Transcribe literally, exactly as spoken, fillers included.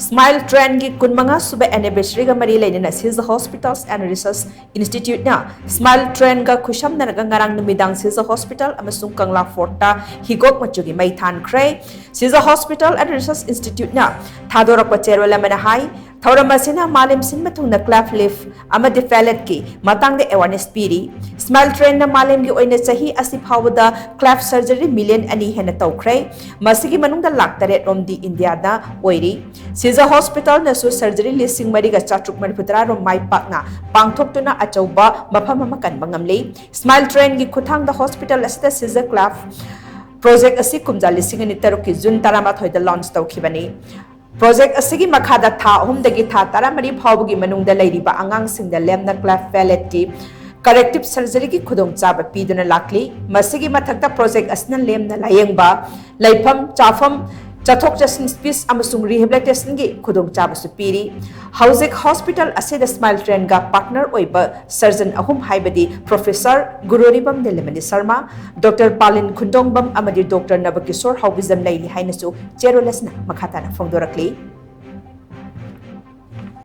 Smile Train ꯒꯤ ꯀꯨꯟꯃꯉꯥ ꯁꯨꯕ anniversary ꯒ ꯃꯔꯤ ꯂꯩꯅꯅ Sija Hospitals and Research Institute ꯅ Smile Train ꯒ ꯈꯨꯠꯁꯝꯅꯔꯒ ꯉꯔꯥꯡ ꯅꯨꯃꯤꯗꯥꯡ Sija Hospital ꯑꯃꯁꯨꯡ Kangla Fort ꯇ ꯍꯤꯒꯣꯛ ꯃꯆꯨꯒꯤ ꯃꯩ ꯊꯥꯟꯈ꯭ꯔꯦ꯫ Sija Hospital and Research Institute ꯅ ꯊꯥꯗꯣꯔꯛꯄ ꯆꯦꯔꯣꯜ ꯑꯃꯅ ꯍꯥꯏ, ꯊꯧꯔꯝ ꯑꯁꯤꯅ ꯃꯥꯂꯦꯝ ꯁꯤꯟꯕ ꯊꯨꯡꯅ cleft lip ꯑꯃꯗꯤ palate ꯀꯤ ꯃꯇꯥꯡꯗ awareness ꯄꯤꯔꯤ꯫ Smile Train ꯅ ꯃꯥꯂꯦꯝꯒꯤ ꯑꯣꯏꯅ ꯆꯍꯤ ꯑꯁꯤ ꯐꯥꯎꯕꯗ cleft surgery million ꯑꯅꯤ ꯍꯦꯟꯅ ꯇꯧꯈ꯭ꯔꯦ꯫ ꯃꯁꯤꯒꯤ ꯃꯅꯨꯡꯗ ꯂꯥꯈ ꯇꯔꯦꯠ ꯔꯣꯝꯗꯤ ꯏꯟꯗꯤꯌꯥꯗ ꯑꯣꯏꯔꯤ꯫ Sija Hospital ꯅꯁꯨ surgery ꯂꯤꯁꯤꯡ ꯃꯔꯤꯒ ꯆꯥꯇ꯭ꯔꯨꯛ ꯃꯔꯤꯐꯨ ꯇꯔꯥ ꯔꯣꯝ ꯃꯥꯏ ꯄꯥꯛꯅ ꯄꯥꯡꯊꯣꯛꯇꯨꯅ ꯑꯆꯧꯕ ꯃꯐꯝ ꯑꯃ ꯀꯟꯕ ꯉꯝꯂꯤ꯫ Smile Train ꯒꯤ ꯈꯨꯠꯊꯥꯡꯗ hospital ꯑꯁꯤꯗ Sija cleft project ꯑꯁꯤ ꯀꯨꯝꯖꯥ ꯂꯤꯁꯤꯡ ꯑꯅꯤ ꯇꯔꯨꯛꯀꯤ ꯖꯨꯟ ꯇꯔꯥꯃꯥꯊꯣꯏꯗ launch ꯇꯧꯈꯤꯕꯅꯤ꯫ Project ꯑꯁꯤꯒꯤ ꯃꯈꯥꯗ ꯊꯥ ꯑꯍꯨꯝꯗꯒꯤ ꯊꯥ ꯇꯔꯥꯃꯔꯤ ꯐꯥꯎꯕꯒꯤ ꯃꯅꯨꯡꯗ ꯂꯩꯔꯤꯕ ꯑꯉꯥꯡꯁꯤꯡꯗ ꯂꯦꯝꯅ cleft palate ꯀꯤ corrective surgery ꯒꯤ ꯈꯨꯗꯣꯡꯆꯥꯕ ꯄꯤꯗꯨꯅ ꯂꯥꯛꯂꯤ꯫ ꯃꯁꯤꯒꯤ ꯃꯊꯛꯇ project ꯑꯁꯤꯅ ꯂꯦꯝꯅ ꯂꯥꯌꯦꯡꯕ, ꯂꯩꯐꯝ, ꯆꯥꯐꯝ, ꯆꯠꯊꯣꯛ ꯆꯠꯁꯤꯟ, speech ꯑꯃꯁꯨꯡ rehabilitation ꯒꯤ ꯈꯨꯗꯣꯡꯆꯥꯕꯁꯨ ꯄꯤꯔꯤ꯫ ꯍꯧꯖꯤꯛ hospital ꯑꯁꯤꯗ Smile Train ꯒ partner ꯑꯣꯏꯕ surgeon ꯑꯍꯨꯝ, ꯍꯥꯏꯕꯗꯤ Professor ꯒꯨꯔꯨꯔꯤꯕꯝ ꯅꯤꯂꯃꯅꯤ ꯁꯔꯃ, Doctor ꯄꯥꯂꯤꯟ ꯈꯨꯟꯗꯣꯡꯕꯝ ꯑꯃꯗꯤ Doctor ꯅꯕꯀꯤꯁꯣꯔ ꯍꯥꯎꯕꯤꯖꯝ ꯂꯩꯔꯤ ꯍꯥꯏꯅꯁꯨ ꯆꯦꯔꯣꯜ ꯑꯁꯤꯅ ꯃꯈꯥ ꯇꯥꯅ ꯐꯣꯡꯗꯣꯔꯛꯂꯤ꯫